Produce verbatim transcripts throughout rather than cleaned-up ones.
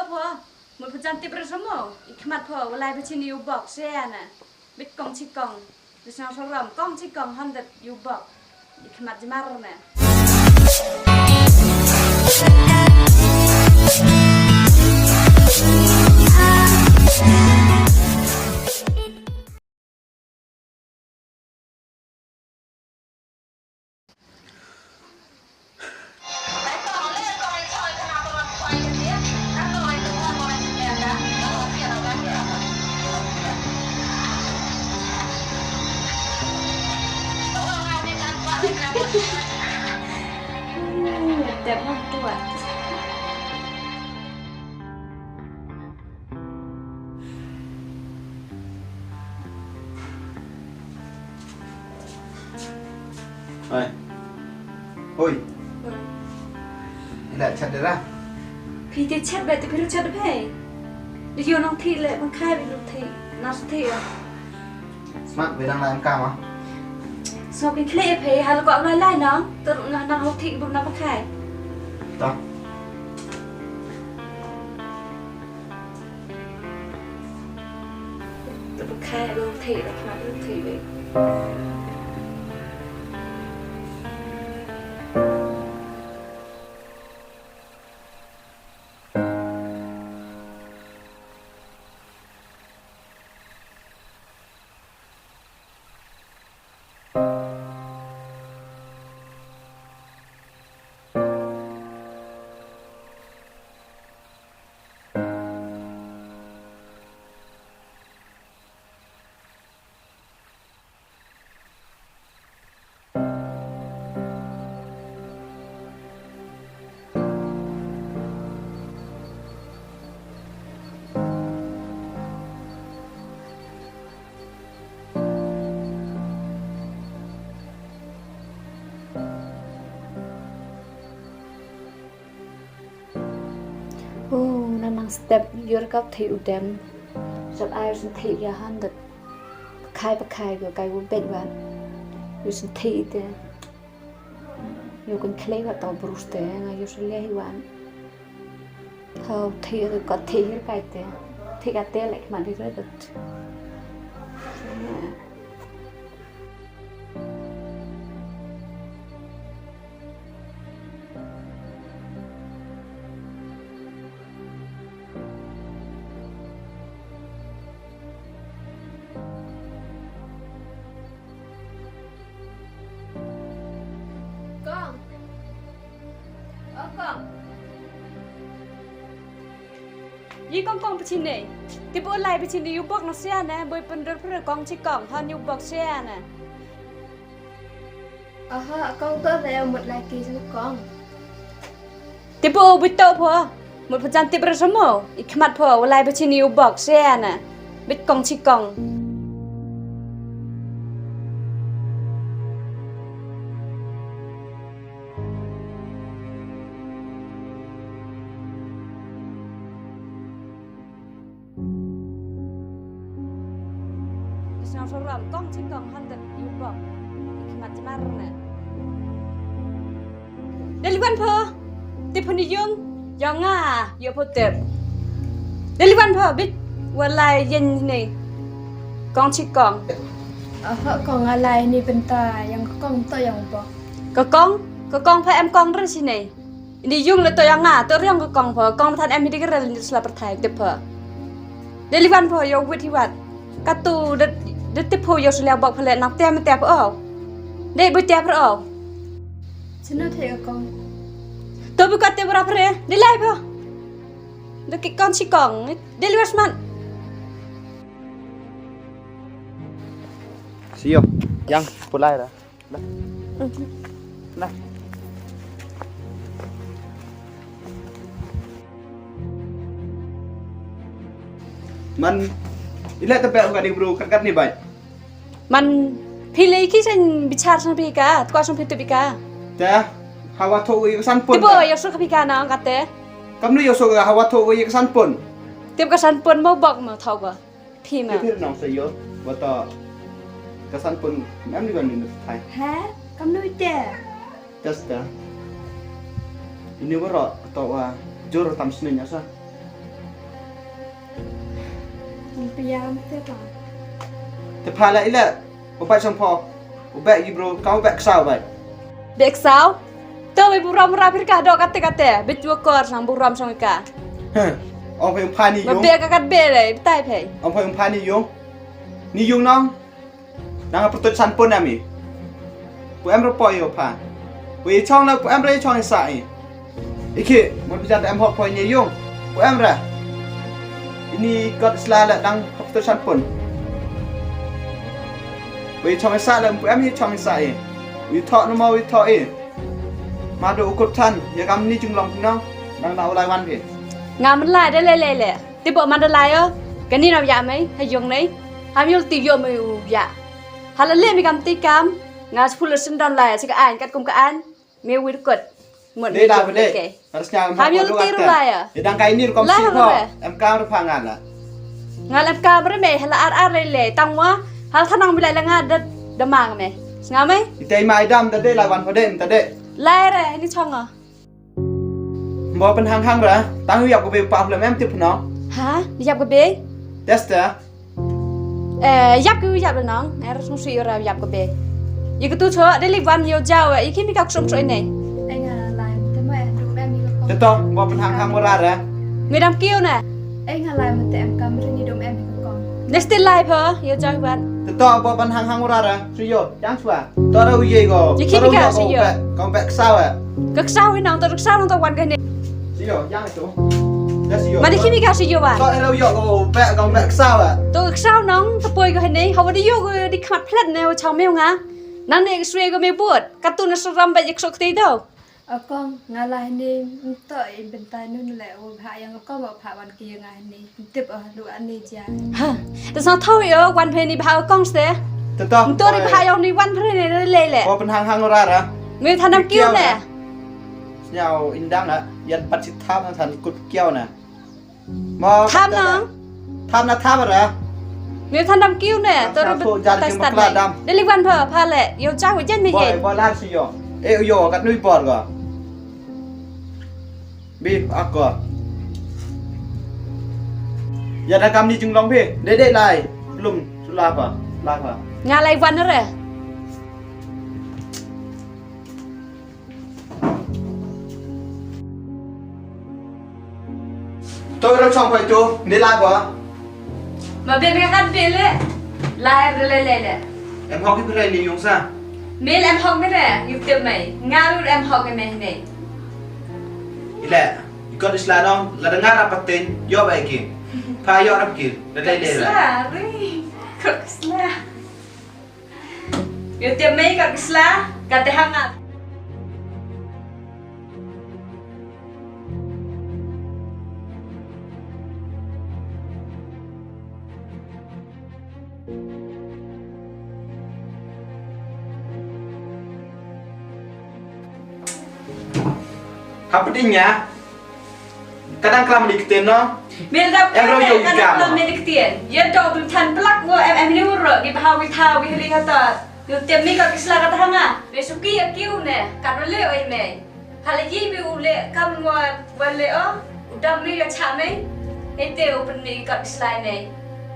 Pho, mut pho jan tip re somo, i khmat pho, walai pho chini u bok, se ana. Bit kong chi kong, bit snang sorom, kong chi kong, hon dat u bok. I khmat jmar na. Đẹp không các bạn? Oi. Oi. Ila chat dara. Phi te chat ba te phi chat ba. Di yo nong thi le bang khai bi lu thi. Nas thi ya. Smat bi nang lai am kam ah. So phi khle phi hal ko lai lai nong. Tur nang nang ho thi bu na bang khai. Ta. Te ba khai ruh thei, ba khmat ruh thei beit. Oh, na nang step yor kap thei u dem. Sap ai sing thei ya han dat. Pakai pakai ko kai ko bet wan. Yor sing thei te. Yor kun khlei wat tau brus te nga yor sing leh wan. Hau thei ko thei hir kai te. Thei ka te lek man di re dat. Kong. O kong. Yi kong kong pachine. Tipo lai pachine yu bok na sia na, boi pendor pere kong chi kong, han yu bok sia na. Aha, kong to re mut lai ki jong kong. Tipo bit to pho, mut pho jan tip re somo, i khmat pho, walai pachine yu bok sia na. Bit kong chi kong. Sngewsarong kong chi kong hon dat yu bok. I khmat jmar na. Dei li wan pho. Tip pho ni yung. Yong nga yu pho tip. Dei li wan pho bit. Walai yen ni. Kong chi kong. Aha kong alai ni bynta yang kong to yang bok. Ka kong, ka kong pha em kong re sini. Ini yung le to yang nga, to riang ka kong pho, kong than em hi di kerel ni sla perthai tip pho. Dei li wan pho yo wit hi wat. Ka tu de de tip pho yo sla bok pho le nang tem tem pho. Dei bu tem pho. Chino the ka kong. To bu ka te bra pre, dei lai pho. De ki kong chi kong, dei li wan smat. Sio, yang pulai ra. Nah. Nah. Man, ila te pe ka ding bro kat kat ni bai. Man, phi le ki sen bichar sang phi ka, tkwa sang phi tu phi ka. Te, hawa tho wi san pon. Tipo, yo so ka phi ka na ka te. Kam ni yo so ka hawa tho wi san pon. Tip ka san pon mo bok mo tho ka. Phi ma. Phi nang sa yo, wa ta ka san pun em ni ban ni thai. He? Kam nu te? Testa. Ini waro to wa jor tam sini nya sa. Pia te pa. Te pha la ila. U bai sang pho. U bai gi bro, ka u bai ksaw bai. Bai ksaw? To bai burom ra phir ka do kate kate. Bai chua kor sang burom sang ka. Heh. Ong pha ni yung. Bai ka kat bai le, tai phe. Ong pha ni yung. Ni yung nong. Nang pyrtuit san pun ami. Pu em ra poi yo pha. Pu i chong na pu em ra i chong i sa i. Iki, mon bijan em hok poi ni yung. Pu em ra. Ini kot sla la dang pyrtuit san pun. Pu i chong i sa la pu em i chong i sa i. Wi tho no ma wi tho i. Ma do ukut than, ya kam ni jung long no. Nang na ulai wan phi. Ngam lai de le le le. Ti bo man da lai o. Kani na ya mai, ha yong nei. Ham yul ti yo mai u ya. Hala le mi kam ti kam. Nga sepuluh sendon lai, si ka an, kat kum ka an. Me wir kot. Mut. Dei da bele. Harus nyam. Ham yul ti lai ya. Dang kai ni rukom si ho. Em kam rupa ngala. Ngala em kam re me, hala ar ar le le. Tang wa, hal thanang bilai la nga da da mang me. Snga me? Itai mai dam da dei lai wan pode, da dei. Lai re, ni chonga. Mo pynhang hang ra, tang yap ka be pa hlem em tip no. Ha? Yap ka be? Test ta. Eh, yap ka yap nong, er sung sui ra yap ka be. Yi ka tu cho, de li wan yo jaw, yi ki mi ka ksum cho ine. Ai nga lai, te mo eh dum em yi ka. Te to, mo pynhang hang mo ra ra. Mi dam kiu na. Ai nga lai mo te em kam ri ni dum em yi ka kong. Nesti lai pho, yo jaw wan. Te to, mo pynhang hang mo ra ra, sui yo. Yang sua. To ra u ye ko. Ye ki ka sui yo. Kong pek ksaw eh. Ka ksaw hi nang to ksaw nang to wan ka ne. Sui yo, yang tu. Ya sui yo. Mani ki mi ka sui yo wa. To ra u yo ko pek kong pek ksaw eh. To ksaw nang to poi ka ne. Hawa di yo ko di kmat plet ne wa chang meu nga. Nang ne sui ko me buat. Ka tu na seram ba ye ksok ti do. Akong, nga la hini, nto in bentai nun le u bha yang akong ba bha wan ki nga hini. Tip ah lu ani ja. Ha, ta sa thau yo wan phe ni bha akong ste. Tata. Nto ri bha yang ni wan phe ni le le. Ko pen hang hang ra ra. Me thanam kiu ne. Snyau indang ah, yat pat sit tham than kut kiau na. Ma tham na. Tham na tham ra. Me than dam kiu ne, to ru jar tai jing stat bakla ne. Dam. Deli wan pha pha le. Yo chang wi jen me yen. Boy, boy lar si yo. E yo kat nui bor ga. Bi ak ga. Ya da kam ni jing long bi. De de lai. Lum sula pa. La pa. Nga lai wan re. To ro chong pai to, ni la ba. Ma be me kan be le. La er le le le. Em hok ki pere ni yung sa. Me le em hok me re, yu te mai. Nga ru em hok me ne. Ile, ikot isla nong, la dengar apa ten, yo ba ki. Pa yo rap ki, le le le. Isla, ri. Kot isla. Yu tiap mei ka kisla, ka te hangat. Hapdeng ïa. Ka dang klam ïa ki ktien no. Mel da. Em ro ïoh ka dang klam ïa ki ktien. Ïa dong tu than plak wo em em ni uro ki bha wi tha wi hli hata. Yu tem mi ka kisla ka thanga. Me suki ïa kiu ne. Ka ro le oi me. Hala yi mi u le kam wa wa le o. U dam mi ïa cha me. Ete u pen mi ka kisla me.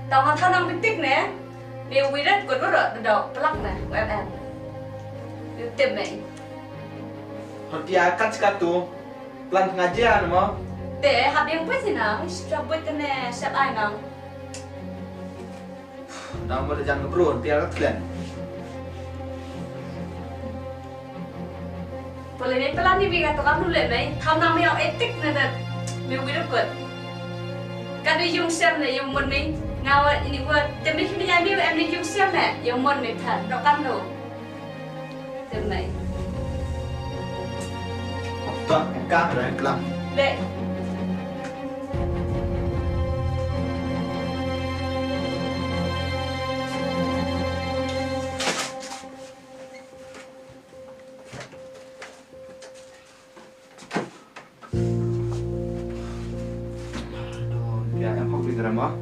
Tang ha thanang bitik ne. Me wi ret ko ro da plak ne. Em em. Yu tem me. Hot ïa kat kat tu. Plan pyngaji ano mo? Te hap yang pwes ina, stra pwes tene sap ai nang. Nang mo de jang bro, tiar kat plan. Pole me plan ni bi ka to kam dule me, tham nang me yang etik ne dat me wi rukut. Kan du yung sem ne yung mon me, ngawa ini wa, te me kimi ya me em ni yung sem ne, yung mon me than, dok kan du. Te mai. Tang ka ra klang. Le. Aduh, ïa em hok bit drama.